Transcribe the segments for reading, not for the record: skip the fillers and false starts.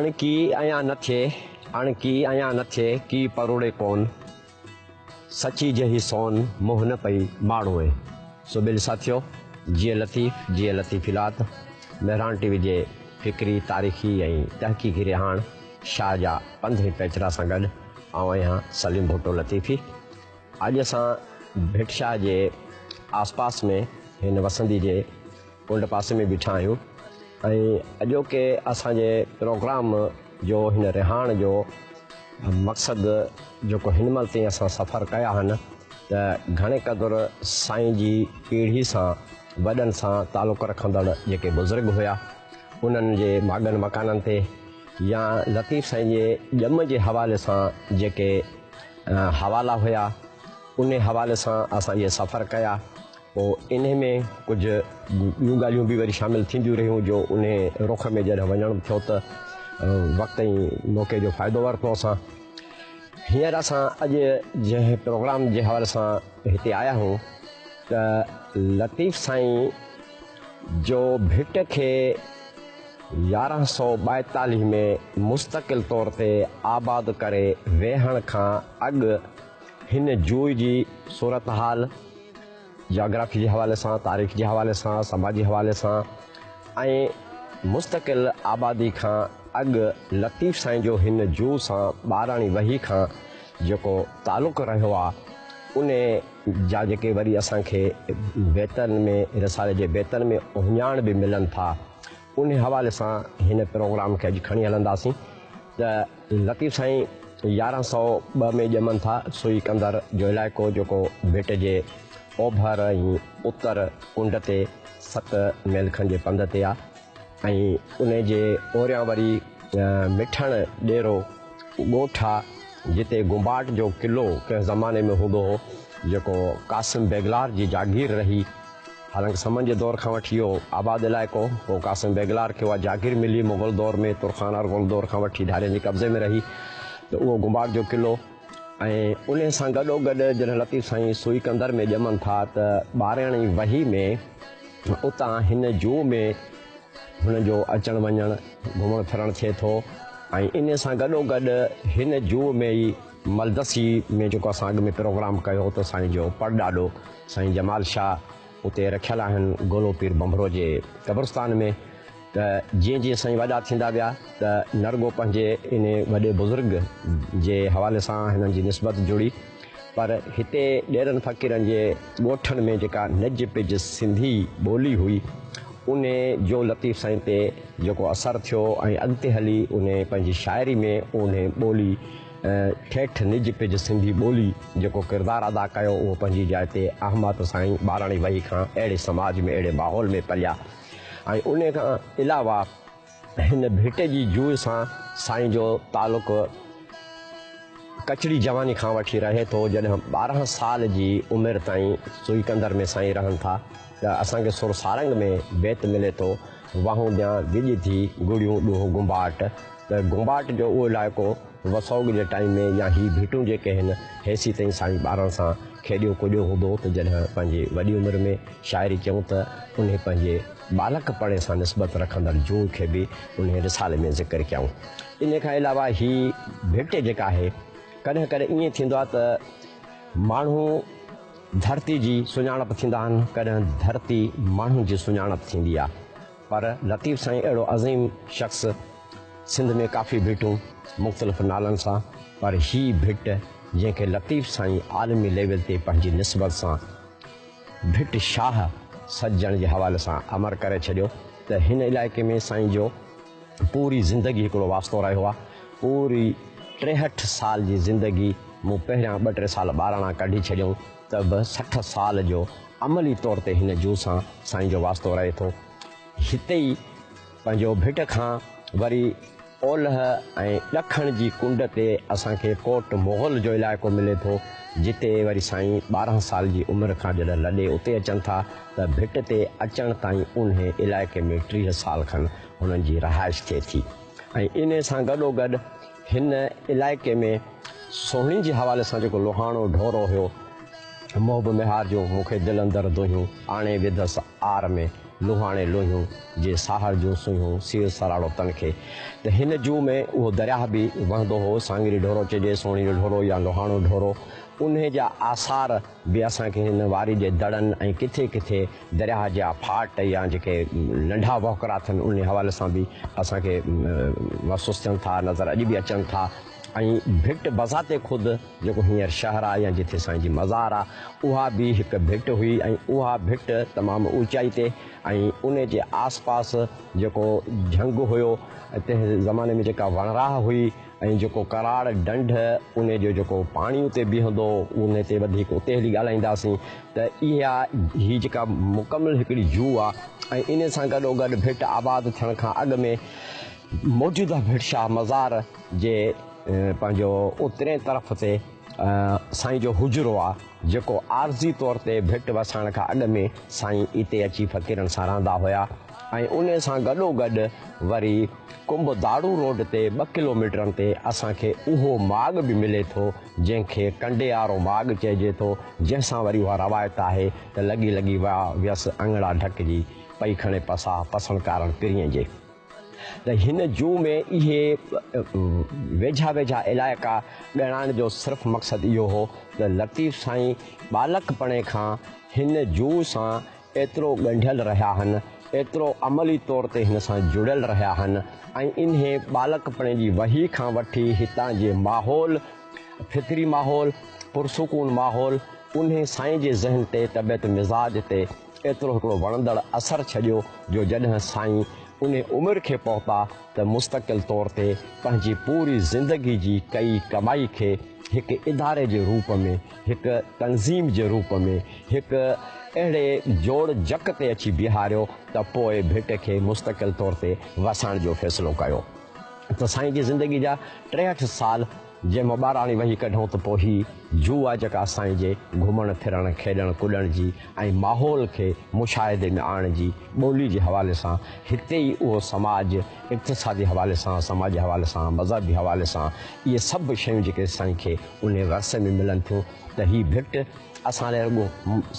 اڻڪي عيان نه ٿئي، اڻڪي عيان نه ٿئي، ڪي پروڙي ڪون، سچي جهي سون، منهن نه پئي ماڙوئي. سو ٻيلي ساٿيو، جيئي لطيف، جيئي لطيفي لات، مهراڻ ٽي وي جي فڪري، تاريخي ۽ تحقيقي رهاڻ شاهه جا پنڌ ۽ پيچرا سان گڏ آئون آهيان سليم ڀٽو لطيفي. اڄ اسان ڀٽ شاهه جي آسپاس ۾ هن وسندي جي ڪنڊ پاسي ۾ بيٺا آهيون ۽ اڄوڪي اسان جي پروگرام جو هن رهاڻ جو مقصد جيڪو هن مهل تائين اسان سفر ڪيا آهن ته گهڻي قدر سائين جي پيڙهي سان وڏن سان تعلق رکندڙ جيڪي بزرگ هيا انهن جي ماڳن مڪانن تي يا لطيف سائين جي ڄم جي حوالي سان جيڪي حوالا هيا انهي حوالي سان اسان اهي سفر ڪيا. پوء انهي ۾ ڪجهه ٻيون ڳالهيون به وري شامل ٿينديون رهيون جو انهي رخ ۾ جڏهن وڃڻ به ٿيو ته وقت ۽ موقعي جو فائدو ورتو اسان. هينئر اسان اڄ جنهن پروگرام جي حوالي سان هتي آيا آهيون ته لطيف سائين جو ڀٽ کي 1142 ۾ مستقل طور تي آباد ڪري ويهڻ کان اڳ هن جوء جي صورتحال جاگرافي جي حوالي سان، تاريخ جي حوالي سان، سماجي حوالي سان ۽ مستقل آبادي کان اڳ لطيف سائين جو هن جوء سان ٻاراڻي وهي کان جيڪو تعلق رهيو آ، ان جا جيڪي وري اسان کي بيتن ۾ رسالي جي بيتن ۾ اهڃاڻ به ملن ٿا، ان حوالي سان هن پروگرام کي اڄ کڻي هلنداسين ته لطيف سائين 1102 ۾ ڄمن ٿا، سوئي ڪنڌر جو علائقو جيڪو ڀٽ جي اوڀر ۽ اتر ڪنڊ تي ست ميل کن جي پنڌ تي آ ۽ انهي جي اوريان وري مٺڻ ڏيرو ڳوٺ آ جتي گنباٽ جو قلعو ڪنهن زماني ۾ هوندو هو جيڪو قاسم بيگلار جي جاگير رهي. حالانڪ سمن جي دور کان وٺي اهو آباد علائقو هو. قاسم بيگلار کي اها جاگير ملي. مغل دور ۾ ترخان ارغون دور کان وٺي ڌارين جي قبضي ۾ رهي ته اهو گنباٽ جو قلعو ۽ انهي سان گڏوگڏ جڏهن لطيف سائين سوئي ڪندر ۾ ڄمن ٿا ته ٻارهيڻي وهي ۾ اتان هن جوء ۾ هن جو اچڻ وڃڻ گهمڻ ڦرڻ ٿئي ٿو ۽ انهي سان گڏوگڏ هن جوء ۾ ئي ملدسي ۾ جيڪو اسان اڳ ۾ پروگرام ڪيو هو ته سائين جو پڙڏاڏو سائين جمال شاهه اتي رکيل آهن گولو پير ڀنڀرو جي قبرستان ۾ ته جيئن جيئن سائين وڏا ٿيندا ويا ته نه رڳو پنهنجي انهي وڏي بزرگ جي حوالي سان هنن جي نسبت جڙي پر هتي ڏيرن فقيرن جي ڳوٺن ۾ جيڪا نج پج سنڌي ٻولي هئي انهي جو لطيف سائين تي جيڪو اثر ٿيو ۽ اڳتي هلي انهي پنهنجي شاعري ۾ انهي ٻولي ٺيٺ نج پج سنڌي ٻولي جيڪو ڪردار ادا ڪيو اهو پنهنجي جاء تي اهم آ ته سائين ٻاراڻي وهي کان اهڙي سماج ۾ اهڙي ماحول ۾ پليا ۽ انهي کان علاوه هن ڀٽ جي جوء سان سائين جو تعلق ڪچڙي جواني کان وٺي رهي ٿو جڏهن 12 سال جي عمر تائين سوئي ڪندر ۾ سائين رهن ٿا ته اسان کي سر سارنگ ۾ بيت ملي ٿو واهونديان وڄ ٿي گڙيون ڏوهه گنباٽ ته گنباٽ جو اهو علائقو وسوڳ جي ٽائيم ۾ يا هي ڀٽون جيڪي هن هيسي تائين سائين ٻارن سان کيڏيو ڪڏيو هوندو ته جڏهن پنهنجي وڏي عمر ۾ شاعري ڪيائون ته انهي پنهنجي ٻالڪ پڻي سان نسبت رکندڙ جوء کي به انهي رسالي ۾ ذڪر ڪيائون. انهي کان علاوه هي ڀٽ جيڪا آهي ڪڏهن ڪڏهن ائين ٿيندو آهي ته ماڻهو ڌرتي جي سڃاڻپ ٿيندا آهن ڪڏهن ڌرتي ماڻهن جي سڃاڻپ ٿيندي آهي. پر لطيف سائين اهڙو عظيم شخص سنڌ ۾ ڪافي ڀٽون مختلف نالن سان پر هي ڀٽ جنهن کي لطيف سائين عالمي ليول تي پنهنجي نسبت سان ڀٽ شاهه سڏجڻ جي حوالي سان امر ڪري ڇڏيو ته هن علائقي ۾ سائين جو پوري زندگي هڪڙو واسطو رهيو آهي پوري 63 سال جي زندگي مون پهريان ٻه ٽي سال ٻاراڻا ڪڍي ڇڏيائون ته به 60 سال جو عملي طور تي هن جوء سان سائين جو واسطو رهي ٿو. هتي ئي پنهنجو ڀٽ کان وري اولهه ۽ ڏکڻ جي ڪنڊ تي اسان کي ڪوٽ مغل جو علائقو ملي ٿو، جتي وري سائين 12 سال جي عمر کان جڏهن لڏي اتي اچن ٿا ته ڀٽ تي اچڻ تائين انهي علائقي ۾ 30 سال کن هنن جي رهائش ٿئي ٿي ۽ انهي سان گڏوگڏ هن علائقي ۾ سهڻي جي حوالي سان جيڪو لوهاڻو ڍورو هيو، محب ميهار جون مون کي دل اندر دونهيون، آڻي وڌس آر ۾. لوهاڻي لوهيون، جي ساهڙ جون سوهيون، سير سراڙو تن کي. ته هن جوء ۾ اهو درياهه به وهندو هو، سانگري ڍورو چئجي، سهڻي جو ڍورو يا لوهاڻو ڍورو، انهي جا آثار به اسان کي هن واري جي دڙن ۽ ڪٿي ڪٿي درياهه جا ڦاٽ يا جيڪي ننڍا وهڪرا ٿين انهي حوالي سان به اسان کي محسوس ٿين ٿا، نظر اڄ به اچن ٿا ۽ ڀٽ بذات خود جيڪو هينئر شهر آهي يا جتي سائين جي مزار آهي اها به هڪ ڀٽ هئي ۽ اها ڀٽ تمام اوچائي تي ۽ انهي جي آس پاس جيڪو جهنگ هيو تنهن زماني ۾ جيڪا وڻراهه هئي ۽ جيڪو ڪراڙ ڍنڍ انهي جو جيڪو پاڻي اتي بيهندو هو انهي تي وڌيڪ اتي هلي ڳالهائينداسين ته اها هي جيڪا مڪمل هڪڙي جوء آ ۽ انهي سان گڏو گڏ ڀٽ آباد ٿيڻ کان اڳ ۾ موجوده ڀٽ شاهه مزار جي پنهنجو اترين طرف تي سائين جو حجرو آ جيڪو عارضي طور تي ڀٽ وسائڻ کان اڳ ۾ سائين اتي اچي فقيرن سان رهندا هيا ۽ انهي سان گڏو گڏ وري ڪنب داڙو روڊ تي ٻه ڪلوميٽرن تي اسان کي اهو ماڳ به ملي ٿو جنهن کي ڪنڊيارو ماڳ چئجي ٿو جنهن سان وري اها روايت آهي ته لڳي لڳي ويا ويس اڱڙا ڍڪجي پئي کڻي پساهه پسڻ ڪارڻ پرينء جي. ته هن جوء ۾ اهي ويجها ويجها علائقا ڳڻائڻ جو صرف مقصد اهو هو ته لطيف سائين ٻالڪپڻي کان هن جوء سان ايترو ڳنڍيل رهيا هن، ايترو عملي طور تي هن سان جڙيل رهيا هن ۽ انهي ٻالڪپڻي جي وهي کان وٺي هتان جي ماحول، فطري ماحول، پرسڪون ماحول انهي سائين جي ذهن تي، طبيعت مزاج تي ايترو هڪڙو وڻندڙ اثر ڇڏيو جو جڏهن سائين انهي عمر کي پهتا ته مستقل طور تي پنهنجي پوري زندگي جي ڪئي ڪمائي کي هڪ اداري جي روپ ۾، هڪ تنظيم جي روپ ۾، هڪ اهڙي جوڙ جڪ تي اچي بيهاريو ته پوء ڀٽ کي مستقل طور تي وسائڻ جو فيصلو ڪيو ته سائين جي زندگي جا 63 سال جنهن مان ٻاراڻي وهي ڪڍون ته پوء هي جوء آ جيڪا سائين جي گهمڻ ڦرڻ، کيڏڻ ڪڏڻ جي ۽ ماحول کي مشاهدي ۾ آڻڻ جي ٻولي جي حوالي سان هتي ئي اهو سماج اقتصادي حوالي سان، سماجي حوالي سان، مذهبي حوالي سان اهي سڀ شيون جيڪي سائين کي انهي ورثي ۾ ملن ٿيون ته هي ڀٽ اسان لاء رڳو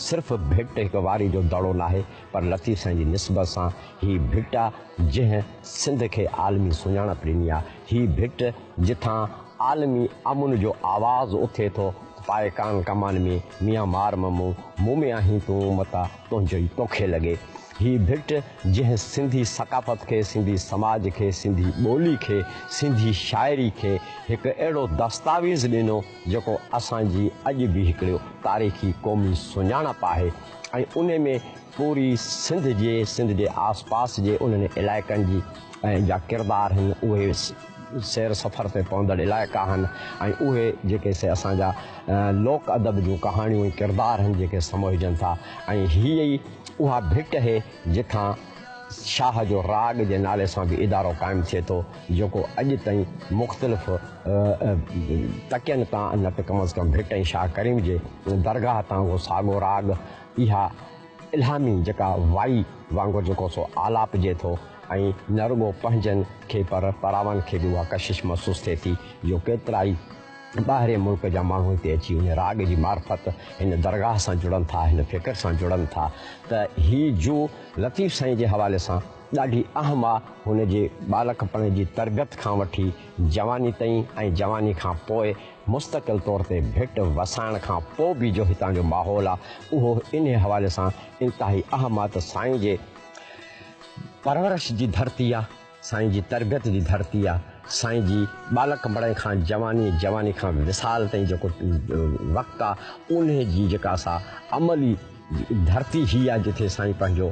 صرف ڀٽ هڪ واري جو دڙو ناهي پر لطيف سائين جي نسبت سان هي ڀٽ آ جنهن سنڌ کي عالمي سڃاڻپ ڏني آ، هي ڀٽ جتان عالمي امن جو آواز اٿي ٿو، پائي ڪان ڪمان ۾ ميان مار م مون، مون ۾ آهين تون متا تنهنجو ئي توکي لڳي. هي ڀٽ جنهن سنڌي ثقافت کي، سنڌي سماج کي، سنڌي ٻولي کي، سنڌي شاعري کي هڪ اهڙو دستاويز ڏنو جيڪو اسان جي اڄ به هڪڙو تاريخي قومي سڃاڻپ آهي ۽ انهي ۾ پوري سنڌ جي، سنڌ جي آس پاس جي انهن علائقن جي جا ڪردار هن اهي سير سفر تي پوندڙ علائقا هن ۽ اهي جيڪي سي اسان جا لوڪ ادب جون ڪهاڻيون ۽ ڪردار هن جيڪي سموهجن ٿا ۽ هيء ئي اها ڀٽ هي جتان شاهه جو راڳ جي نالي سان به ادارو قائم ٿئي ٿو جيڪو اڄ تائين مختلف تڪين تان نه ته ڪم از ڪم ڀٽ ۽ شاهه ڪريم جي درگاهه تان اهو ساڳو راڳ اها الهامي جيڪا وائي وانگر جيڪو سو آلاپجي ٿو ۽ نه رڳو پنهنجن کي پر پراون کي به اها ڪشش محسوس ٿئي ٿي جو ڪيترائي ٻاهرين ملڪ جا ماڻهو هتي اچي ان راڳ جي معرفت هن درگاهه سان جڙن ٿا، هن فڪر سان جڙن ٿا ته هي جوء لطيف سائين جي حوالي سان ڏاڍي اهم آ، هن جي ٻالڪپڻ جي تربيت کان وٺي جواني تائين ۽ جواني کان پوء مستقل طور تي ڀٽ وسائڻ کان پوء به جو هتان جو ماحول آ اهو انهي حوالي سان انتهائي اهم آ ته سائين جي پرورش جي ڌرتي آ، سائين جي تربيت جي ڌرتي آ، سائين جي ٻالڪپڻي کان جواني، جواني کان وصال تائين جيڪو وقت آ انهي جي جيڪا سا عملي ڌرتي هي آ جتي سائين پنهنجو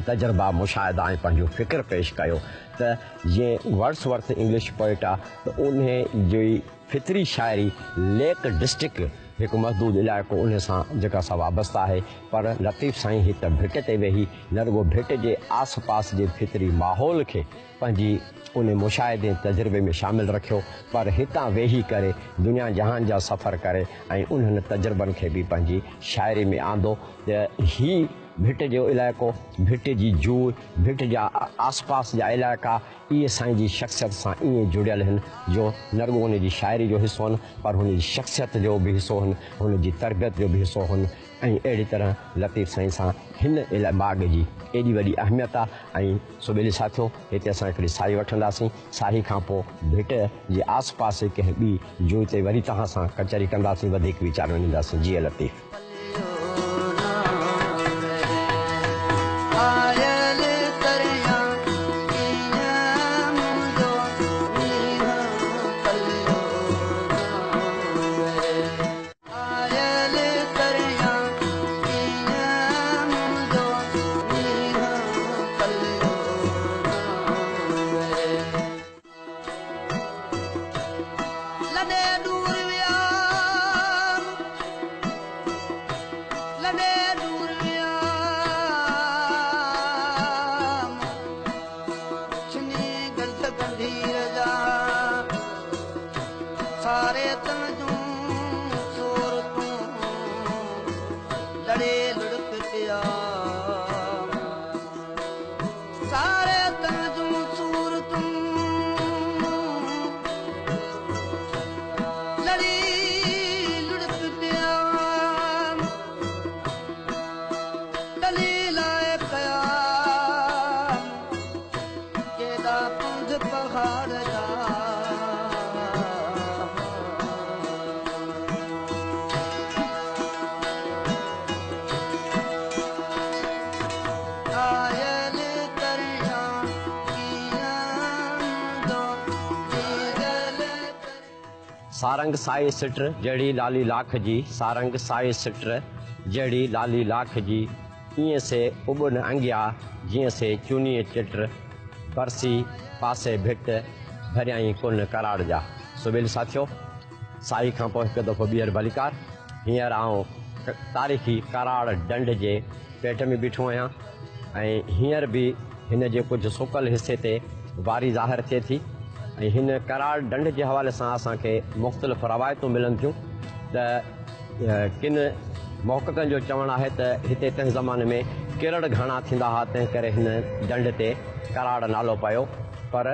تجربا، مشاهدا ۽ پنهنجو فڪر پيش ڪيو ته جيئن ورڊس ورٿ انگلش پوئٽ آ ته انهي جي فطري شاعري ليڪ ڊسٽرڪٽ هڪ محدود علائقو انهي سان جيڪا سا وابسته آهي پر لطيف سائين هت ڀٽ تي ويهي نه رڳو ڀٽ جي آس پاس جي فطري ماحول کي پنهنجي انهي مشاهدي ۽ تجربي ۾ شامل رکيو پر هتان ويهي ڪري دنيا جهان جا سفر ڪري ۽ انهن تجربن کي به پنهنجي شاعري ۾ آندو ته هي ڀٽ جو علائقو، ڀٽ جي جوء، ڀٽ جا آسپاس جا علائقا اهي سائين جي شخصيت سان ائين جڙيل هن جو نه رڳو هن جي شاعري جو حصو هن پر هن جي شخصيت جو به حصو هن، هن جي تربيت جو به حصو هن ۽ اهڙي طرح لطيف سائين سان هن ماڳ جي ايڏي وڏي اهميت آ ۽ سو ٻيلي ساٿيو هتي اسان هڪڙي ساهي وٺنداسين، ساهي کان پوء ڀٽ جي آس پاس جي ڪنهن ٻي جوء تي وري توهان سان ڪچهري ڪنداسين وڌيڪ ويچار ونڊينداسين جيئي لطيف. سارنگ سائي سٽ جهڙي لالي لاک جي، سارنگ سائي سٽ جهڙي لالي لاک جي، ايئن سي اٻن انگيا، جيئن سي چونيء چٽ، برسي پاسي ڀٽ، ڀريائين ڪن ڪراڙ جا. سو ٻيلي ساٿيو، سائي کان پوء هڪ دفعو ٻيهر ڀليڪار. هينئر آئون تاريخي ڪراڙ ڍنڍ جي پيٽ ۾ بيٺو آهيان ۽ هينئر به هن جي ڪجهه سڪل حصي تي واري ظاهر ٿئي ٿي ۽ هن ڪراڙ ڍنڍ جي حوالي سان اسان کي مختلف روايتون ملن ٿيون ته ڪن محققن جو چوڻ آهي ته هتي تنهن زماني ۾ ڪرڙ گهڻا ٿيندا ها تنهن ڪري هن ڍنڍ تي ڪراڙ نالو پيو پر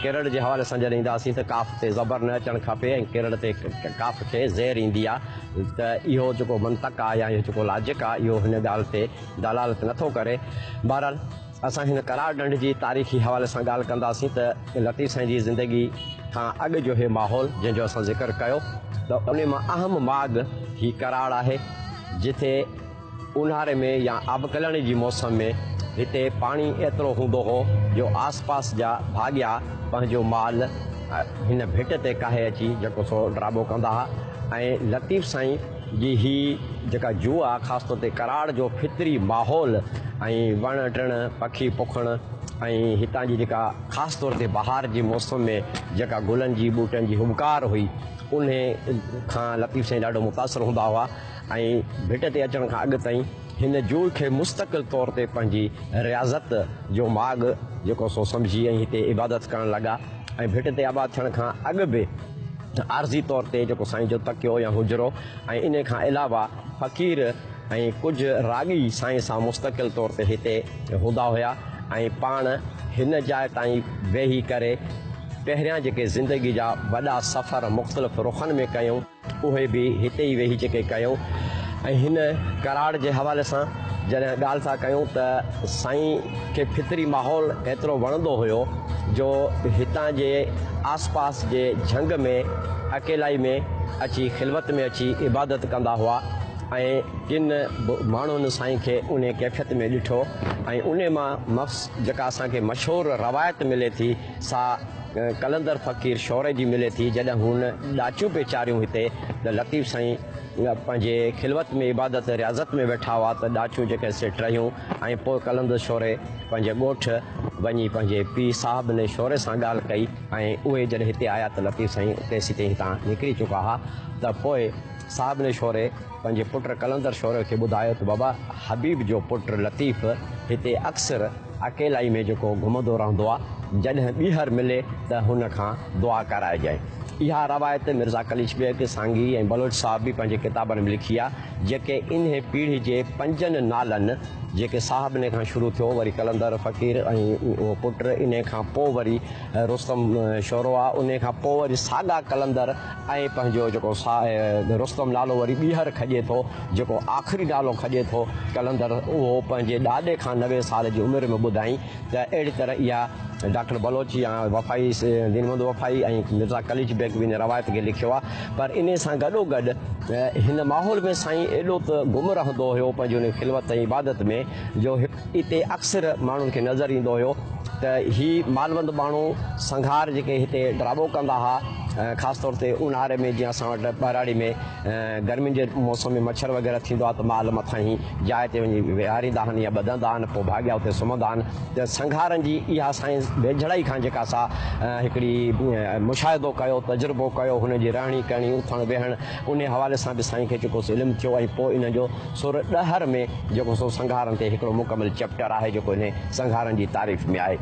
ڪرڙ جي حوالي سان جڏهن اينداسين ته ڪاف تي زبر نه اچڻ کپي ۽ ڪرڙ تي ڪاف کي زير ايندي آهي ته اهو جيڪو منطق آهي يا اهو جيڪو لاجڪ آهي اهو هن ڳالهه تي دلالت نٿو ڪري. بهرحال اسان هن ڪراڙ ڍنڍ جي تاريخي حوالي سان ڳالهه ڪنداسين ته لطيف سائين جي زندگي کان اڳ جو هي ماحول جنهن جو اسان ذڪر ڪيو ته ان مان اهم ماڳ هي ڪراڙ آهي جتي اونهاري ۾ يا آبڪلاڻي جي موسم ۾ هتي پاڻي ايترو هوندو هو جو آس پاس جا ڀاڳيا پنهنجو مال هن ڀٽ تي ڪاهي اچي جيڪو سو ڊاٻو ڪندا ها ۽ لطيف سائين جي هي جيڪا جوء آ خاص طور تي ڪراڙ جو فطري ماحول ۽ وڻ ٽڻ پکي پکڻ ۽ هتان جي جيڪا خاص طور تي بهار جي موسم ۾ جيڪا گلن جي ٻوٽن جي هٻڪار هئي انهي کان لطيف سائين ڏاڍو متاثر هوندا هئا ۽ ڀٽ تي اچڻ کان اڳ تائين هن جوء کي مستقل طور تي پنهنجي رياضت جو ماڳ جيڪو سو سمجهي ۽ هتي عبادت ڪرڻ لڳا ۽ ڀٽ تي آباد ٿيڻ کان اڳ به عارضي طور تي جيڪو سائين جو تڪيو يا حجرو ۽ انهي کان علاوه فقير ۽ ڪجهه راڳي سائين سان مستقل طور تي هتي هوندا هيا ۽ پاڻ هن جاء تائين ويهي ڪري پهريان جيڪي زندگي جا وڏا سفر مختلف رخن ۾ ڪيون اهي به هتي ئي ويهي جيڪي ڪيون ۽ هن ڪراڙ جي حوالي سان جڏهن ڳالهه ٿا ڪيون ته سائين کي فطري ماحول ايترو وڻندو هيو جو هتان جي آس پاس جي جهنگ ۾ اڪيلائي ۾ اچي خلوت ۾ اچي عبادت ڪندا هئا ۽ ڪن به ماڻهن سائين کي انهي ڪيفيت ۾ ڏٺو ۽ انهي مان مفس جيڪا اسان کي مشهور روايت ملي ٿي سا قلندر فقير شوري جي ملي ٿي جڏهن هن ڏاچيون پئي چاريون هتي ته لطيف سائين پنهنجي خلوت ۾ عبادت رياضت ۾ ويٺا هئا ته ڏاچيون جيڪي سي ٽهيون ۽ پوء قلندر شوري پنهنجي ڳوٺ وڃي پنهنجي پيء صاحب ني شوري سان ڳالهه ڪئي ۽ اهي جڏهن هتي آيا ته لطيف سائين تيسيتائين هتان نڪري چڪا ها ته پوء صاحب ني شوري پنهنجي پٽ قلندر شوري کي ٻڌايو ته بابا حبيب جو پٽ لطيف هتي اڪثر اڪيلائي ۾ جيڪو گهمندو رهندو آ، جڏهن ٻيهر ملي ته هن کان دعا ڪرائجانء. اها روايت مرزا قليچ بيگ، سانگي ۽ بلوچ صاحب به پنهنجي ڪتابن ۾ لکي آهي، جيڪي انهي پيڙهي جي پنجن نالن، جيڪي صاحب انهي کان شروع ٿيو، وري قلندر فقير ۽ اهو پٽ، انهي کان پوء وري رستم شورو آ، انهي کان پوء وري ساڳا قلندر ۽ پنهنجو جيڪو رستم نالو وري ٻيهر کڄي ٿو، جيڪو آخري نالو کڄي ٿو قلندر، اهو پنهنجي ڏاڏي کان 90 سال جي عمر ۾ ٻڌائين ته اهڙي طرح اها ڊاڪٽر بلوچ يا وفائي دين محمد وفائي ۽ مرزا قليچ بيگ به ان روايت کي لکيو آ، پر انهي سان گڏوگڏ هن ماحول ۾ سائين ايڏو ته گم رهندو هيو پنهنجي ان خلوت ۽ عبادت ۾ جو اتي اڪثر ماڻهن کي نظر ايندو هيو ته هي مالوند ماڻهو سنگهار جيڪي هتي ڊراٻو ڪندا ها خاص طور تي اونهاري ۾ جيئن اسان وٽ ٻهراڙي ۾ گرمين جي موسم ۾ مڇر وغيره ٿيندو آهي ته مال مٿانهين جاء تي وڃي ويهاريندا آهن يا ٻڌندا آهن پوء ڀاڳيا اتي سمهندا آهن ته سنگهارن جي اها سائين ويجهڙائي کان جيڪا سا هڪڙي مشاهدو ڪيو تجربو ڪيو هن جي رهڻي ڪهڻي اٿڻ ويهڻ انهي حوالي سان به سائين کي جيڪو سو علم ٿيو ۽ پوء انهن جو سر ڏهر ۾ جيڪو سو سنگهارن تي هڪڙو مڪمل چيپٽر آهي جيڪو انهي سنگهارن جي تعريف ۾ آهي.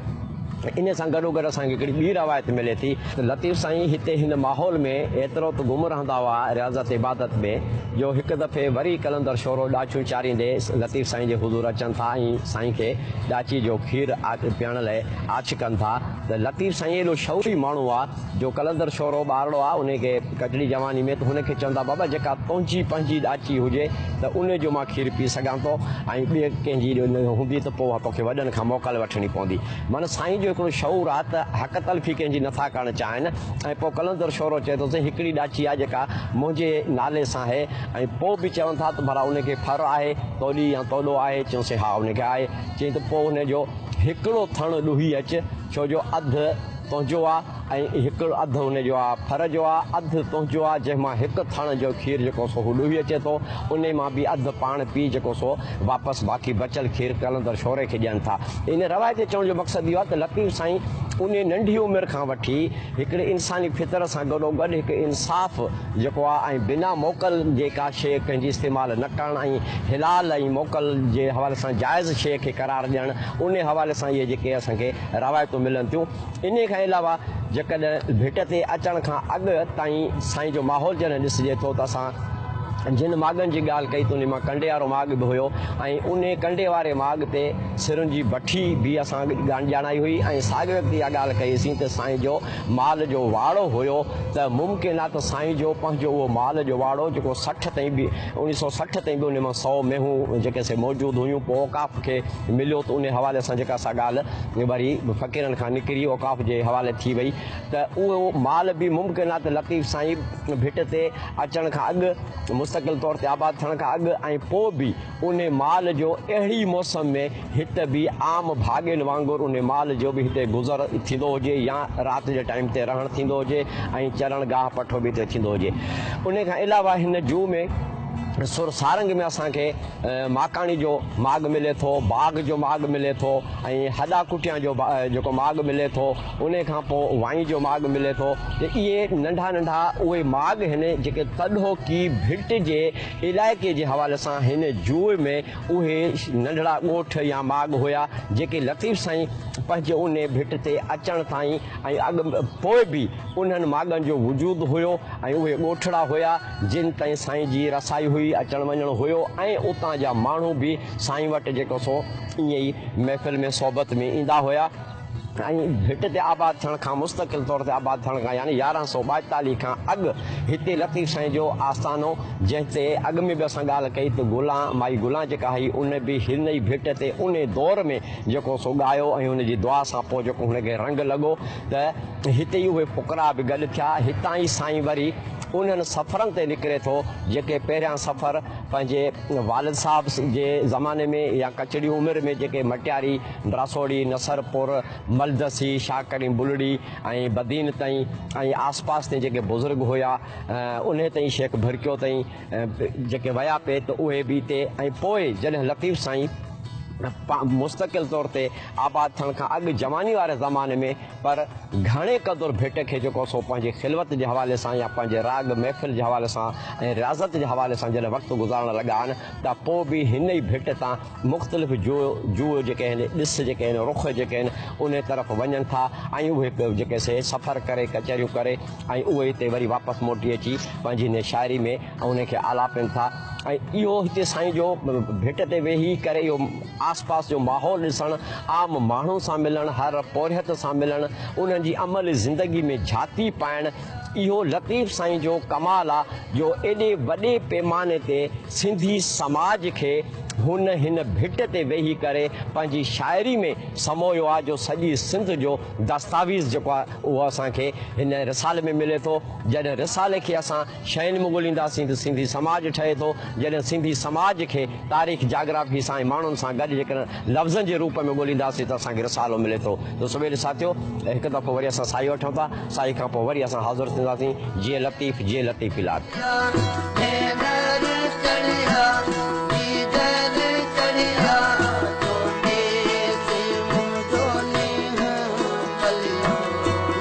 انهي سان گڏوگڏ اسان کي هڪڙي ٻي روايت ملي ٿي ته لطيف سائين هتي هن ماحول ۾ ايترو ته گم رهندا هئا رياضت عبادت ۾ جو هڪ دفعي وري قلندر شورو ڏاچيون چاريندي لطيف سائين جي حضور اچن ٿا ۽ سائين کي ڏاچي جو کير پيئڻ لئه آڇ ڪن ٿا ته لطيف سائين ايڏو شعوري ماڻهو آ جو قلندر شورو ٻارڙو آ انهي کي ڪچڙي جواني ۾ ته هن کي چون ٿا بابا جيڪا تنهنجي پنهنجي ڏاچي هجي ته انهي جو مان کير پي سگهان ٿو ۽ ٻي ڪنهن جي هوندي ته پوء توکي وڏن کان موڪل وٺڻي پوندي. معنيٰ سائين جو هڪڙو شعور آ ته حق تلفي ڪنهن جي نٿا ڪرڻ چاهين ۽ پوء قلندر شورو چئي ٿو سائين هڪڙي ڏاچي آ جيڪا منهنجي نالي سان آهي ۽ پوء به چون ٿا ته ڀلا انهي کي ڦر آهي توڏي يا توڏو آهي چيون سائين ها انهي کي آهي چيائين ته پوء انهي جو هڪڙو ٿڻ ڏوهي اچ ڇو جو اڌ تنهنجو آ ۽ هڪ اڌ ان جو آ ڦر جو آ، اڌ تنهنجو آ، جنهن مان هڪ ٿڻ جو کير جيڪو سو هو ڏوهي اچي ٿو، انهي مان به اڌ پاڻ پي جيڪو سو واپس باقي بچيل کير قلندر شوري کي ڏين ٿا. ان روايت جي چوڻ جو مقصد اهو آ ته لطيف سائين انهي ننڍي عمر کان وٺي هڪڙي انساني فطرت سان گڏوگڏ هڪ انصاف جيڪو آ ۽ بنا موڪل جي ڪا شيء ڪنهن جي استعمال نه ڪرڻ ۽ حلال ۽ موڪل جي حوالي سان جائز شيء کي قرار ڏيڻ انهي حوالي سان اهي جيڪي اسان کي روايتون ملن ٿيون. انهيء کان علاوه جيڪڏهن ڀٽ تي اچڻ کان اڳ تائين سائين جو ماحول جڏهن ڏسجي ٿو ته اسان جن ماڳن جي ڳالهه ڪئي ته انهي مان ڪنڊي وارو ماڳ به هيو ۽ انهي ڪنڊي واري ماڳ تي سرن جي بٺي به اسان ڄاڻائي هئي ۽ ساڳئي وقت اها ڳالهه ڪئي سين ته سائين جو مال جو واڙو هيو ته ممڪن آهي ته سائين جو پنهنجو اهو مال جو واڙو جيڪو 60 تائين به 1960 تائين به انهي مان سئو مينهون جيڪي سي موجود هيون پوء اوقاف کي مليو ته انهي حوالي سان جيڪا سا ڳالهه وري فقيرن کان نڪري اوقاف جي حوالي ٿي وئي ته اهو مال به ممڪن آهي ته لطيف سائين ڀٽ تي اچڻ کان اڳ مستقل طور تي آباد ٿيڻ کان اڳ ۽ پوء به انهي مال جو اهڙي موسم ۾ هت به عام ڀاڳين وانگر انهي مال جو به هتي گذر ٿيندو هجي يا رات جي ٽائيم تي رهڻ ٿيندو هجي ۽ چرڻ گاهه پٺو به هتي ٿيندو هجي. انهي کان علاوه هن جوء ۾ سر سارنگ ۾ اسان کي ماڪاڻي جو ماڳ ملي ٿو، باغ جو ماڳ ملي ٿو ۽ هڏا ڪٽيان جو جيڪو ماڳ ملي ٿو، انهي کان پوء وائين جو ماڳ ملي ٿو ته اهي ننڍا ننڍا اهي ماڳ هن جيڪي تڏهوڪي ڀٽ جي علائقي جي حوالي سان هن جوء ۾ اهي ننڍڙا ڳوٺ يا ماڳ هيا جيڪي لطيف سائين پنهنجي انهي ڀٽ تي اچڻ تائين ۽ اڳ پوء به انهن ماڳن جو وجود هيو ۽ اهي ڳوٺڙا هيا جن تائين سائين جي رسائي هئي، اچڻ وڃڻ هيو ۽ اتان جا ماڻهو به سائين وٽ جيڪو سو ائين ئي محفل ۾ صحبت ۾ ايندا هيا ۽ ڀٽ تي آباد ٿيڻ کان مستقل طور تي آباد ٿيڻ کان يعني 1142 کان اڳ هتي لطيف سائين جو آستانو جنهن تي اڳ ۾ به اسان ڳالهه ڪئي ته گلان مائي گلان جيڪا هئي ان به هن ئي ڀٽ تي انهي دور ۾ جيڪو سو ڳايو ۽ ان جي دعا سان پوء جيڪو هن کي رنگ لڳو ته هتي ئي اهي فقراء به گڏ ٿيا. هتان ئي سائين وري انهن سفرن تي نڪري ٿو، جيڪي پهريان سفر پنهنجي والد صاحب جي زماني ۾ يا ڪچڙي عمر ۾ جيڪي مٽياري، ڊراسوڙي، نصرپور، ملدسي، شاهه ڪريم بلڙي ۽ بدين تائين ۽ آسپاس تائين جيڪي بزرگ هيا، انهي تائين شيخ ڀرڪيو تائين جيڪي ويا پئي ته اهي به هتي ۽ پوء جڏهن لطيف سائين. مستقل طور تي آباد ٿيڻ کان اڳ جواني واري زماني ۾ پر گهڻي قدر ڀٽ کي جيڪو سو پنهنجي خلوت جي حوالي سان يا پنهنجي راڳ محفل جي حوالي سان ۽ رياضت جي حوالي سان جڏهن وقت گذارڻ لڳا آهن ته پوء به هن ئي ڀٽ تان مختلف جوء جوء جيڪي آهن ڏس جيڪي آهن رخ جيڪي آهن انهي طرف وڃن ٿا ۽ اهي جيڪي سي سفر ڪري ڪچهريون ڪري ۽ اهي هتي وري واپس موٽي اچي پنهنجي هن شاعري ۾ انهي کي آلاپين ٿا ۽ اهو هتي سائين جو ڀٽ تي ويهي ڪري اهو آس پاس جو ماحول ڏسڻ، عام ماڻهن سان ملڻ، هر پورهيت سان ملڻ، انهن جي عملي زندگي ۾ جھاتي پائڻ اهو لطيف سائين جو ڪمال آ جو ايڏي وڏي پيماني تي سنڌي سماج کي هن هن ڀٽ تي ويهي ڪري پنهنجي شاعري ۾ سمويو آ جو سڄي سنڌ جو دستاويز جيڪو آ اهو اسان کي هن رسالي ۾ ملي ٿو. جڏهن رسالي کي اسان شين ۾ ڳولينداسين ته سنڌي سماج ٺهي ٿو. جڏهن سنڌي سماج کي تاريخ، جاگرافي سان ۽ ماڻهن سان گڏ جيڪڏهن لفظن جي روپ ۾ ڳولينداسين ته اسان کي رسالو ملي ٿو. ته سويل ساٿيو! هڪ دفعو وري اسان ساهي وٺون ٿا. ساهي کان پوء وري اسان حاضر ٿينداسين. جيئي لطيف، جيئي لطيفي لاٽ. ڀينر چڙهيا، جيجل چڙهيا، چوٽي تي منهنجو نينهن پليو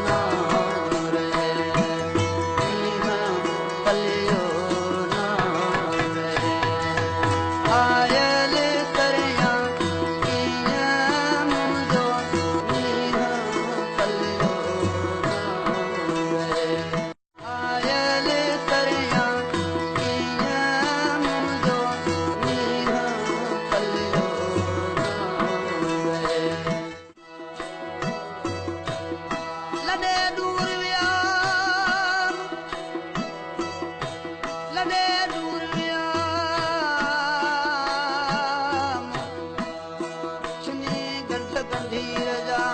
نه رهي، نينهن پليو نه رهي. آيل ڪريان ڪيئن منهنجو نينهن پليو نه رهي. آيل ڪريان ڪيئن منهنجو نينهن پليو نه رهي. لڏي ڏور ويام، لڏي ڏور ويام، ڇني ڳنڍ ڳنڍير جا،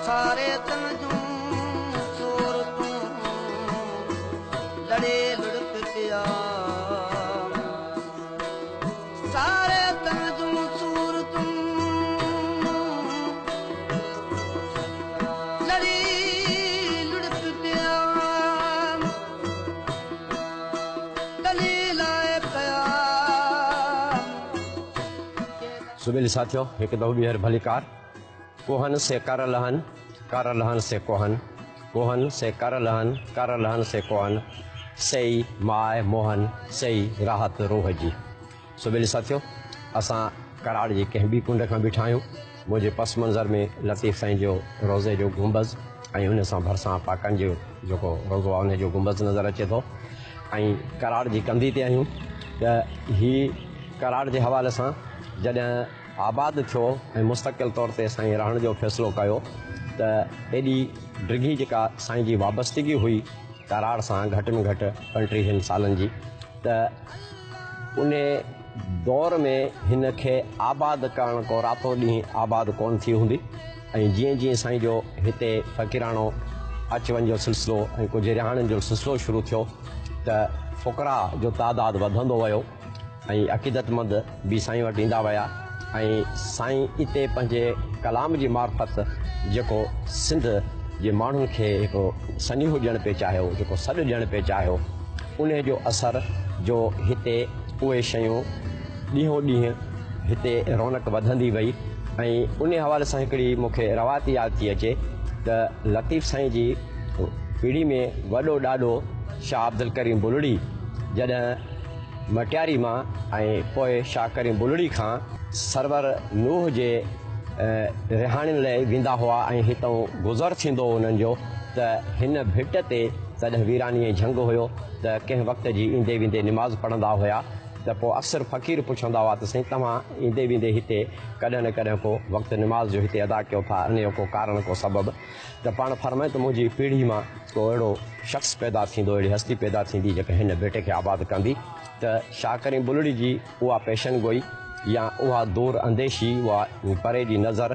ساري تن جون صورتون لڙي لڙڪ پيا، ساري تن جون صورتون لڙي لڙڪ پيا، ڪلي لاء ڪيا. سويل ساٿيو هڪ دفعو ٻيهر ڀليڪار. ڪوهن سي ڪر لهن، ڪر لهن سي ڪوهن، ڪوهن سي ڪر لهن، ڪر لهن سي ڪوهن، سيئي ماء موهن، سيئي راحت روح جي. سويل ساٿيو اسان ڪراڙ جي ڪنهن ٻي ڪنڊ کان بيٺا آهيون. منهنجي پس منظر ۾ لطيف سائين جو روضي جو گنبذ ۽ ان سان ڀرسان پاڪن جو جيڪو روضو آهي ان جو گنبذ نظر اچي ٿو ۽ ڪراڙ جي ڪنڌي تي آهيون ته هي ڪراڙ جي حوالي سان جڏهن آباد ٿيو ۽ مستقل طور تي سائين رهڻ جو فيصلو ڪيو ته ايڏي ڊگهي جيڪا سائين جي وابستگي هئي ڪراڙ سان گهٽ ۾ گهٽ پنٽيهن سالن جي ته ان دور ۾ هن کي آباد ڪرڻ ڪو راتو ڏينهن آباد ڪونه ٿي هوندي ۽ جيئن جيئن سائين جو هتي فقيراڻو اچ وڃ جو سلسلو ۽ ڪجهه رهاڻين جو سلسلو شروع ٿيو ته فقراء جو تعداد وڌندو ويو. ۽ عقيدتمند به سائين وٽ ايندا ويا ۽ سائين اتي پنهنجي ڪلام جي معرفت جيڪو سنڌ جي ماڻهن کي هڪ سنيهو ڏيڻ پئي چاهيو، جيڪو سڏ ڏيڻ پئي چاهيو، انهي جو اثر جو هتي اهي شيون ڏينهون ڏينهن هتي رونق وڌندي وئي ۽ انهي حوالي سان هڪڙي مون کي روايت ياد ٿي اچي ته لطيف سائين جي پيڙهي ۾ وڏو ڏاڏو شاهه عبدالڪريم بلڙي جڏهن مٽياري مان ۽ پوء شاهه ڪريم بلڙي کان سرور نوح جي رهاڻين لئه ويندا هئا ۽ هتئون گذر ٿيندو هو انهن جو ته هن ڀٽ تي تڏهن ويراني ۽ جهنگ هيو ته ڪنهن وقت جي ايندي ويندي نماز پڙهندا هيا ته پوء اڪثر فقير پڇندا هئا ته سائين توهان ايندي ويندي هتي ڪڏهن نه ڪڏهن ڪو وقت نماز جو هتي ادا ڪيو ٿا انهيء جو ڪو ڪارڻ ڪو سبب ته پاڻ فرمائين ته منهنجي پيڙهي مان ڪو اهڙو شخص پيدا ٿيندو، اهڙي هستي پيدا ٿيندي جيڪا هن ڀيٽ کي آباد ڪندي ته شاهه ڪريم بلڙي جي اها پيشن گوئي يا اها دور انديشي، اها پري جي نظر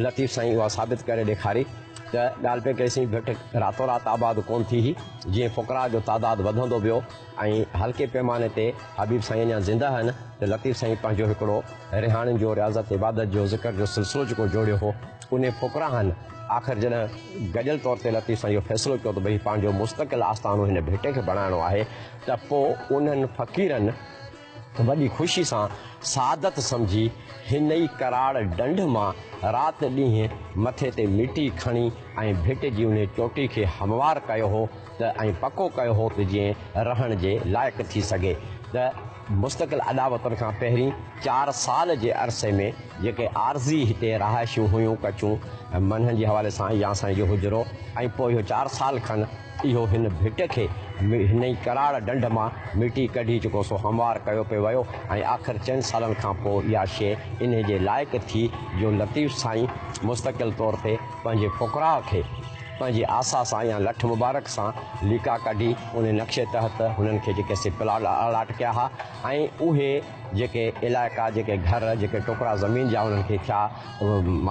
لطيف سائين اها ثابت ڪري ڏيکاري ته ڳالهه پئي ڪئيسين ڀٽ راتو رات آباد ڪونه ٿي هئي، جيئن فقراء جو تعداد وڌندو ويو ۽ هلڪي پيماني تي حبيب سائين اڃا زنده آهن ته لطيف سائين پنهنجو هڪڙو رهاڻين جو رياضت عبادت جو ذڪر جو سلسلو جيڪو جوڙيو هو انهي فقراهن آخر جڏهن گڏيل طور تي لطيف سائين اهو فيصلو ڪيو ته ڀئي پنهنجو مستقل آستانو هن ڀيٽي کي بڻائڻو آهي ته پوء انهن فقيرن وڏي خوشي سان سعادت سمجهي هن ئي ڪراڙ ڍنڍ مان رات ڏينهن مٿي تي مٽي کڻي ۽ ڀٽ جي انهي چوٽي کي هموار ڪيو هو ته ۽ پڪو ڪيو هو ته جيئن رهڻ جي لائق ٿي سگهي ته مستقل اڏاوتن کان پهرين چار سال جي عرصي ۾ جيڪي عارضي هتي رهائشون هيون ڪچون منهن جي حوالي سان يا سائين جو حجرو ۽ پوء اهو چار سال کن اهو هن ڀٽ کي هن ئي ڪراڙ ڍنڍ مان مٽي ڪڍي جيڪو سو هموار ڪيو پئي ويو ۽ آخر چئن سالن کان پوء اها شيء انهي جي لائق ٿي جو لطيف سائين مستقل طور تي پنهنجي فقراء کي پنهنجي آسا سان يا لٺ مبارڪ سان ليڪا ڪڍي انهي نقشي تحت هنن کي جيڪي سي پلاٽ الاٽ ڪيا ها ۽ اهي جيڪي علائقا جيڪي گهر جيڪي ٽڪرا زمين جا انهن کي ٿيا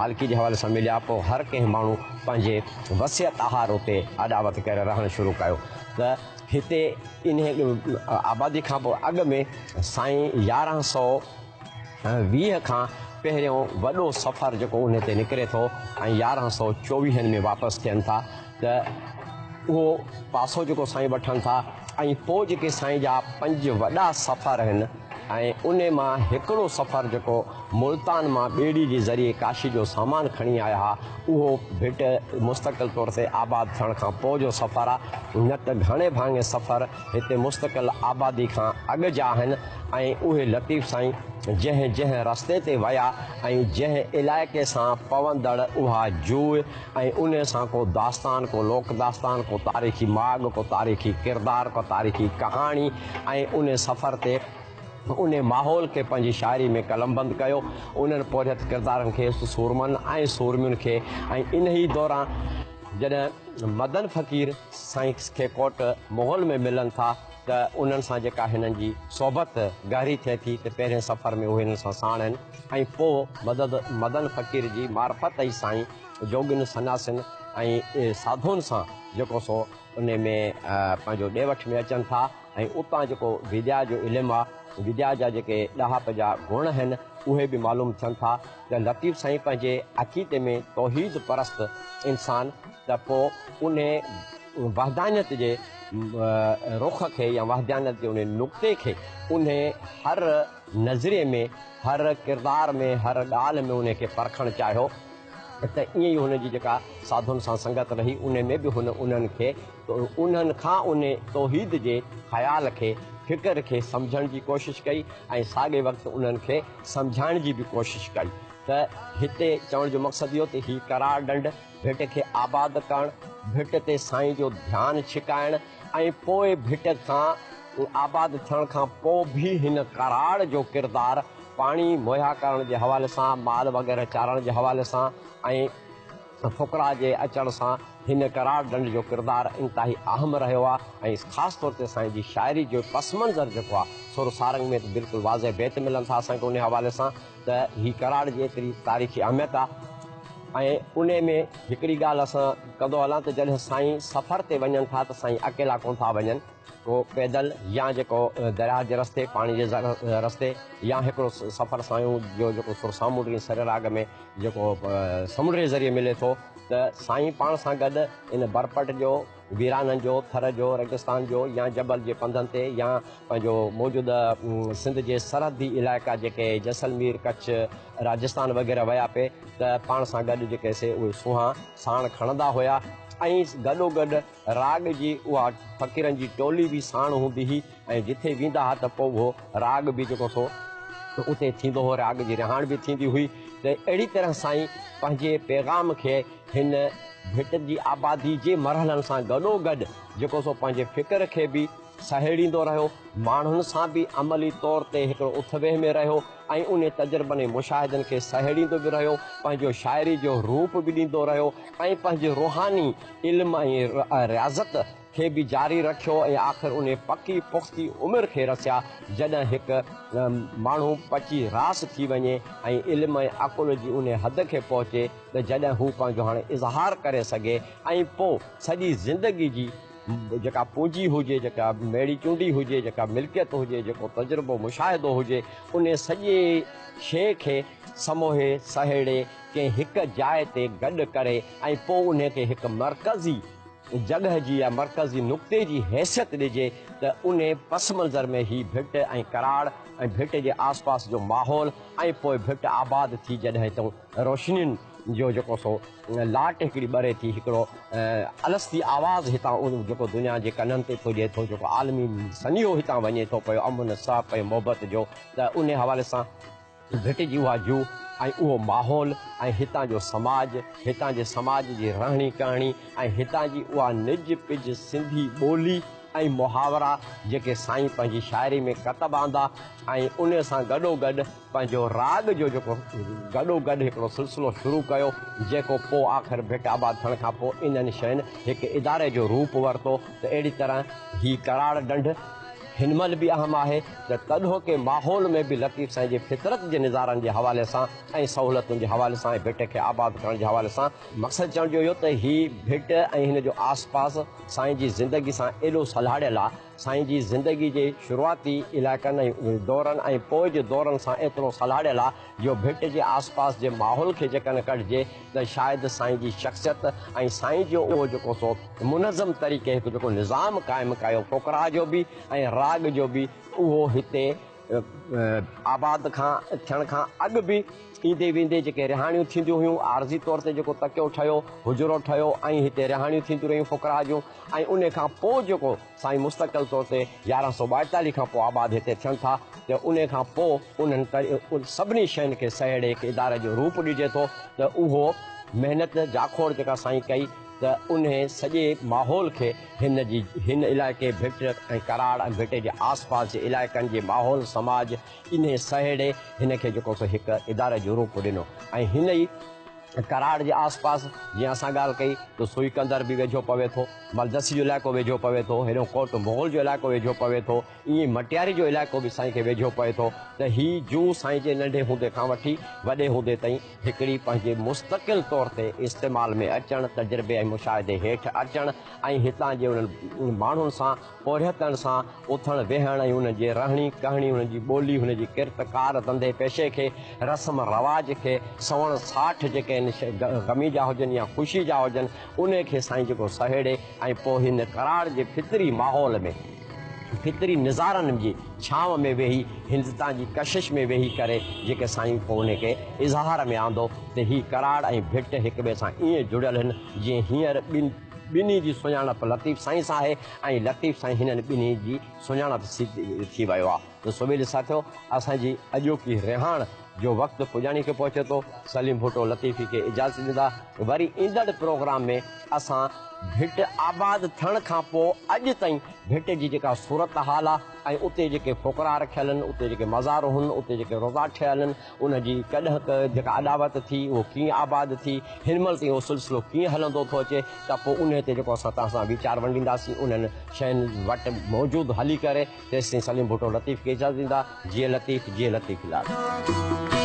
مالڪي جي حوالي سان مليا پوء هر ڪنهن ماڻهو پنهنجي وسعت آهر اتي اڏاوت ڪري رهڻ شروع ڪيو ته هتي انهي آبادي کان پوء اڳ ۾ سائين 1120 کان پهريون وڏو سفر جيڪو انهي تي نڪري ٿو ۽ 1124 ۾ واپس ٿين ٿا ته اهو پاسو جيڪو سائين وٺن ٿا ۽ پوء جيڪي سائين جا پنج وڏا سفر آهن ۽ انهي مان هڪڙو سفر جيڪو ملتان مان ٻيڙي جي ذريعي ڪاشي جو سامان کڻي آيا ها اهو ڀٽ مستقل طور تي آباد ٿيڻ کان پوء جو سفر آ نه ته گهڻي ڀاڱي سفر هتي مستقل آبادي کان اڳ جا آهن ۽ اهي لطيف سائين جنهن جنهن رستي تي ويا ۽ جنهن علائقي سان پوندڙ اها جوء ۽ انهي سان ڪو داستان، ڪو لوڪ داستان، ڪو تاريخي ماڳ، ڪو تاريخي ڪردار، ڪا تاريخي ڪهاڻي ۽ انهي سفر تي انهي ماحول کي پنهنجي شاعري ۾ قلمبند ڪيو. انهن پورهيت ڪردارن کي، سورمن ۽ سورمين کي ۽ انهي دوران جڏهن مدن فقير سائين کي ڪوٽ مغل ۾ ملن ٿا ته انهن سان جيڪا هنن جي صحبت گهري ٿئي ٿي ته پهرين سفر ۾ اهي هنن سان ساڻ آهن ۽ پوء مدد مدن فقير جي معرفت ئي سائين جوڳين، سنياسين ۽ ساڌوئن سان جيڪو سو انهي ۾ پنهنجو ڏي وٺ ۾ اچن ٿا ۽ اتان جيڪو وديا جو علم آ، وديا جا جيڪي ڏاهپ جا گڻ آهن اهي به معلوم ٿين ٿا ته لطيف سائين پنهنجي عقيدي ۾ توحيد پرست انسان ته پوء انهي وحدانيت جي رخ کي يا وحدانيت جي انهي نقطي کي انهي هر نظريي ۾ هر ڪردار ۾ هر ڳالهه ۾ انهي کي پرکڻ چاهيو ته ائين ئي هن جي جيڪا ساڌن سان سنگت رهي انهي ۾ به هن انهن کي انهن کان انهي توحيد جي خيال کي فڪر کي سمجهڻ جي ڪوشش ڪئي ۽ ساڳئي وقت انهن کي سمجهائڻ جي به ڪوشش ڪئي ته هتي چوڻ جو مقصد اهو ته هي قرار ڍنڍ ڀٽ کي آباد ڪرڻ، ڀٽ تي سائين جو ڌيان ڇڪائڻ ۽ پوء ڀٽ کان آباد ٿيڻ کان پوء به هن ڪراڙ جو ڪردار پاڻي مهيا ڪرڻ جي حوالي سان، مال وغيره چارڻ جي حوالي سان ۽ فقراء جي اچڻ سان هن ڪراڙ ڍنڍ جو ڪردار انتهائي اهم رهيو آهي ۽ خاص طور تي سائين جي شاعري جو پس منظر جيڪو آهي سر سارنگ ۾ ته بلڪل واضح بيت ملن ٿا اسان کي انهي حوالي سان ته هي ڪراڙ جي ايتري تاريخي اهميت آهي ۽ انهي ۾ هڪڙي ڳالهه اسان ڪندو هلان ته جڏهن سائين سفر تي وڃن ٿا ته سائين اڪيلا ڪونه ٿا وڃن ڪو پيدل يا جيڪو درياهه جي رستي پاڻي جي رستي يا هڪڙو سفر سائين جو جيڪو سر سامونڊي سر راڳ ۾ جيڪو سمنڊ جي ذريعي ملي ٿو ته سائين پاڻ سان گڏ ان برپٽ جو ويرانن جو، ٿر جو، ريگستان جو يا جبل جي پنڌن تي يا پنهنجو موجوده سنڌ جي سرحدي علائقا جيڪي جيسلمير، ڪڇ، راجستان وغيره ويا پئي ته پاڻ سان گڏ جيڪي سي اهي سونهان ساڻ کڻندا هيا ۽ گڏوگڏ راڳ جي اها فقيرن جي ٽولي به ساڻ هوندي هئي ۽ جٿي ويندا ها ته پوء اهو راڳ به جيڪو سو اتي ٿيندو هو، راڳ جي رهاڻ به ٿيندي هئي ته اهڙي طرح سائين پنهنجي پيغام کي هن ڀٽ جي آبادي جي مرحلن سان گڏوگڏ جيڪو سو پنهنجي فڪر کي به سهيڙيندو رهيو، ماڻهن سان به عملي طور تي هڪڙو اٿ ويهه ۾ رهيو ۽ انهي تجربن ۽ مشاهدن کي سهيڙيندو به رهيو، پنهنجو شاعري جو روپ به ڏيندو رهيو ۽ پنهنجي روحاني علم ۽ رياضت کي به جاري رکيو ۽ آخر انهي پڪي پختي عمر کي رسيا جڏهن هڪ ماڻهو پچي راس ٿي وڃي ۽ علم ۽ عقل جي انهي حد کي پهچي ته جڏهن هو پنهنجو هاڻي اظهار ڪري سگهي ۽ پوء سڄي زندگي جي جيڪا پونجي هجي، جيڪا ميڙي چونڊي هجي، جيڪا ملڪيت هجي، جيڪو تجربو مشاهدو هجي، انهي سڄي شيء کي سموهي سهيڙي ڪنهن هڪ جاء تي گڏ ڪري ۽ پوء انهي کي هڪ مرڪزي. جڳهه جي يا مرڪزي نقطي جي حيثيت ڏجي ته انهي پس منظر ۾ هي ڀٽ ۽ ڪراڙ ۽ ڀٽ جي آس پاس جو ماحول ۽ پوء ڀٽ آباد ٿي جڏهن هتئون روشنين جو جيڪو سو لاٽ هڪڙي ٻري ٿي هڪڙو الستي آواز هتان جيڪو دنيا جي ڪنن تي پڄي ٿو جيڪو عالمي سنيهو هتان وڃي ٿو پيو امن سهپ ۽ محبت جو ته انهي حوالي سان ڀٽ جي اها جوء ۽ اهو ماحول ۽ هتان جو سماج، هتان جي سماج جي رهڻي ڪهڻي ۽ هتان جي اها نج پج سنڌي ٻولي ۽ محاورا جيڪي سائين پنهنجي شاعري ۾ ڪتب آندا ۽ انهي سان گڏوگڏ پنهنجو راڳ جو جيڪو گڏوگڏ هڪڙو سلسلو شروع ڪيو جيڪو پوء آخر ڀٽ آباد ٿيڻ کان پوء انهن شين هڪ اداري جو روپ ورتو ته اهڙي طرح هي ڪراڙ ڍنڍ هن مهل به اهم آهي ته تڏهوڪي ماحول ۾ به لطيف سائين جي فطرت جي نظارن جي حوالي سان ۽ سهولتن جي حوالي سان ۽ ڀٽ کي آباد ڪرڻ جي حوالي سان مقصد چوڻ جو اهو ته هي ڀٽ ۽ هن جو آس پاس سائين جي زندگي سان ايڏو سلهاڙيل آ، سائين جي زندگي جي شروعاتي علائقن ۽ دورن ۽ پوء جي دورن سان ايترو سلهاڙيل آ جو ڀٽ جي آس پاس جي ماحول کي جيڪڏهن ڪڍجي ته شايد سائين جي شخصيت ۽ سائين جو اهو جيڪو سو منظم طريقي هڪ جيڪو نظام قائم ڪيو فقراء جو به ۽ راڳ جو به اهو هتي آباد کان ٿيڻ کان اڳ به ايندي ويندي جيڪي رهاڻيون ٿينديون هيون عارضي طور تي جيڪو تڪيو ٺهيو حجرو ٺهيو ۽ هتي رهاڻيون ٿينديون رهيون فقراء جون ۽ ان کان پوء جيڪو سائين مستقل طور تي 1142 کان پوء آباد هتي ٿين ٿا ته ان کان پوء انهن سڀني شين کي سهيڙي هڪ اداري جو روپ ڏجي ٿو ته اهو محنت جاکوڙ جيڪا سائين ڪئي ته انهي سڄي ماحول کي هن جي هن علائقي ڀٽ ۽ ڪراڙ ۽ ڀٽ جي آس پاس جي علائقن جي ماحول سماج انهي سهيڙي هن کي جيڪو سو هڪ اداري جو روپ ڏنو ۽ هن ئي ڪراڙ جي آس پاس جيئن اسان ڳالهه ڪئي ته سوئي ڪندر به ويجهو پوي ٿو، ملدسي جو علائقو ويجهو پوي ٿو، هيڏانهن ڪوٽ مغل جو علائقو ويجهو پوي ٿو، ائين ئي مٽياري جو علائقو به سائين کي ويجهو پوي ٿو ته هي جوء سائين جي ننڍي هوندي کان وٺي وڏي هوندي تائين هڪڙي پنهنجي مستقل طور تي استعمال ۾ اچڻ، تجربي ۽ مشاهدي هيٺ اچڻ ۽ هتان جي انهن ماڻهن سان پورهيتن سان اٿڻ ويهڻ ۽ انهن جي رهڻي ڪهڻي، انهن جي ٻولي، انهن جي ڪرت ڪار، ڌنڌي پيشي کي، رسم رواج کي، سوڻ ساٺ جيڪي آهن غمي جا هجن يا خوشي جا هجن، انهي کي سائين جيڪو سهيڙي ۽ پوء هن ڪراڙ جي فطري ماحول ۾، فطري نظارن جي ڇانو ۾ ويهي، هندستان جي ڪشش ۾ ويهي ڪري جيڪي سائين پوء انهي کي اظهار ۾ آندو ته هي ڪراڙ ۽ ڀٽ هڪ ٻئي سان ائين جڙيل هن جيئن هينئر ٻن ٻنهي جي سڃاڻپ لطيف سائين سان آهي ۽ لطيف سائين هنن ٻنهي جي سڃاڻپ ٿي ويو آهي ته سويل ساٿيو اسان جي اڄوڪي رهاڻ جو وقت پڄاڻي کي پهچي ٿو سليم ڀٽو لطيفي کي اجازت ڏيندا وري ايندڙ پروگرام ۾ اسان ڀٽ آباد ٿيڻ کان پوء اڄ تائين ڀٽ جي جيڪا صورت حال آهي ۽ اتي جيڪي فقراء رکيل آهن اتي جيڪي مزارون هن اتي جيڪي روزا ٺهيل آهن ان جي ڪڏهن ڪه جيڪا اڏاوت ٿي اهو ڪيئن آباد ٿي، هن مهل تائين اهو سلسلو ڪيئن هلندو ٿو اچي ته پوء انهي تي جيڪو اسان توهان سان ويچار ونڊينداسين انهن شين وٽ موجود هلي ڪري تيستائين سليم ڀٽو لطيف کي اجازت ڏيندا جيئي لطيف جيئي لطيف لال.